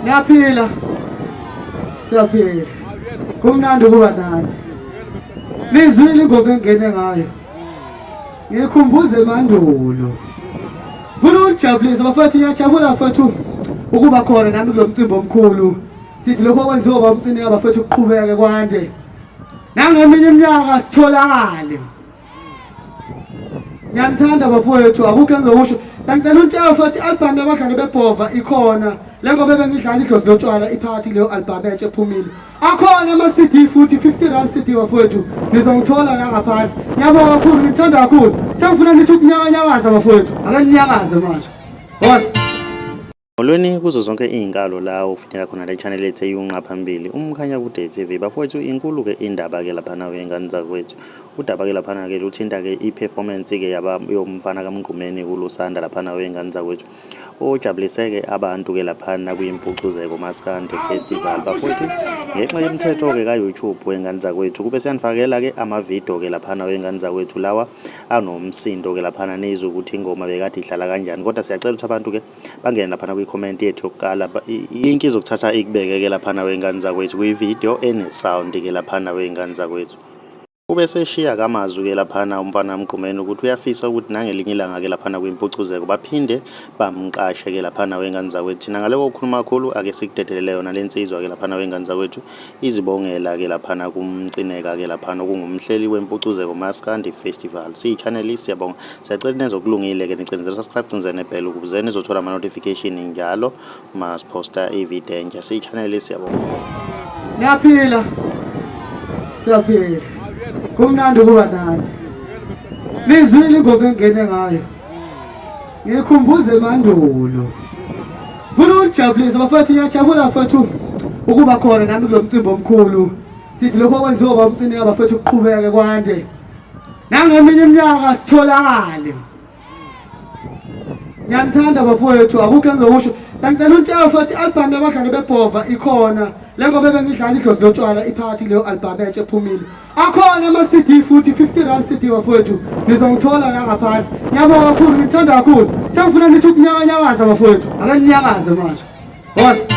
Niyaphila? Siyaphila. Kumnandi ukuba nani. Nizwile ingoma engene ngayo. Ngikhumbuze emandulo. Funa ukujabulisa bafethu, ngiyajabula bafethu ukuba khona nami kulo mcimbi omkhulu. Sithi lokho okwenziwa bamcini abafethu kuqhubeke kwande. Nangeminye iminyaka sitholakale. Ngiyanithanda bafowethu, akukho engizokusho. Bengicela untshela futhi i-album yabadlali bebhova ikhona. Le ngoba bengidlala idlozi lotshwala iphakathi kuleyo album entsha ephumile. Akhona ama-CD futhi 50 rand CD bafowethu. Nizongithola la ngaphandle. Ngiyabonga kakhulu, ngithanda kakhulu. Sengifuna nithi ukunyakanyakaza bafowethu. Ake ninyakaze manje. Woza. Molweni kuzo zonke iy'nkalo la okufinyela khona le channel ethu eyunqa phambili uMkhanyakude TV. Bafowethu inkulu ke indaba ke laphana wey'ngane zakwethu. Udaba ke laphana ke luthinta ke i-performance ke yaba yomfana kaMgqumeni uLusanda laphana wey'ngane zakwethu. Ojabulise ke abantu ke laphana kwiMpucuzeko Maskandi Festival. Bafowethu ngenxa yomthetho ke ka-YouTube wey'ngane zakwethu kube siyanifakela ke ama-video ke laphana wey'ngane zakwethu lawa anomsindo ke laphana nizwe ukuthi ingoma bekade idlala kanjani. Kodwa siyacela ukuthi abantu ke bangene laphana kwi-comment yethu yokuqala i-link izokuthatha ikubeke ke laphana wey'ngane zakwethu kwi-video ene-sound ke laphana wey'ngane zakwethu. Ube eseshiya kamazwi ke laphana umfana Mgqumeni ukuthi uyafisa ukuthi nangelinye ilanga ke laphana kwimpucuzeko baphinde bamqashe ke laphana wey'ngane zakwethu. Thina ngale kokukhuluma kakhulu ake sikudedelele yona le nsizwa ke laphana wey'ngane zakwethu izibongela ke laphana kuMcineka ke laphana okungumhleli wempucuzeko Maskandi Festival. Siyi-channel siyabonga. Siyacela nenze okulungile ke nicindezela subscribe cindezela nebell ukuze nizothola ama-notification njalo masiphosta i-video entsha. Siyi-channel siyabonga. Niyaphila? Siyaphila. Kumnandi ukuba nani. Nizwile ingoma engene ngayo. Ngikhumbuze emandulo. Funa ukujabulisa bafethu, ngiyajabula bafethu ukuba khona nami kulo mcimbi omkhulu. Sithi lokho okwenziwa bamcini abafethu kuqhubeke kwande. Nangeminye iminyaka sitholakale. Ngiyanithanda bafowethu, akukho engizokusho. Bengicela untshela futhi i-album yabadlali bebhova ikhona. Le ngoba bengidlala idlozi lotshwala iphakathi kuleyo album entsha ephumile. Akhona ama-CD futhi 50 rand CD bafowethu. Nizongithola la ngaphandle. Ngiyabonga kakhulu, ngithanda kakhulu. Sengifuna nithi ukunyakanyakaza bafowethu. Ake ninyakaze manje. Woza.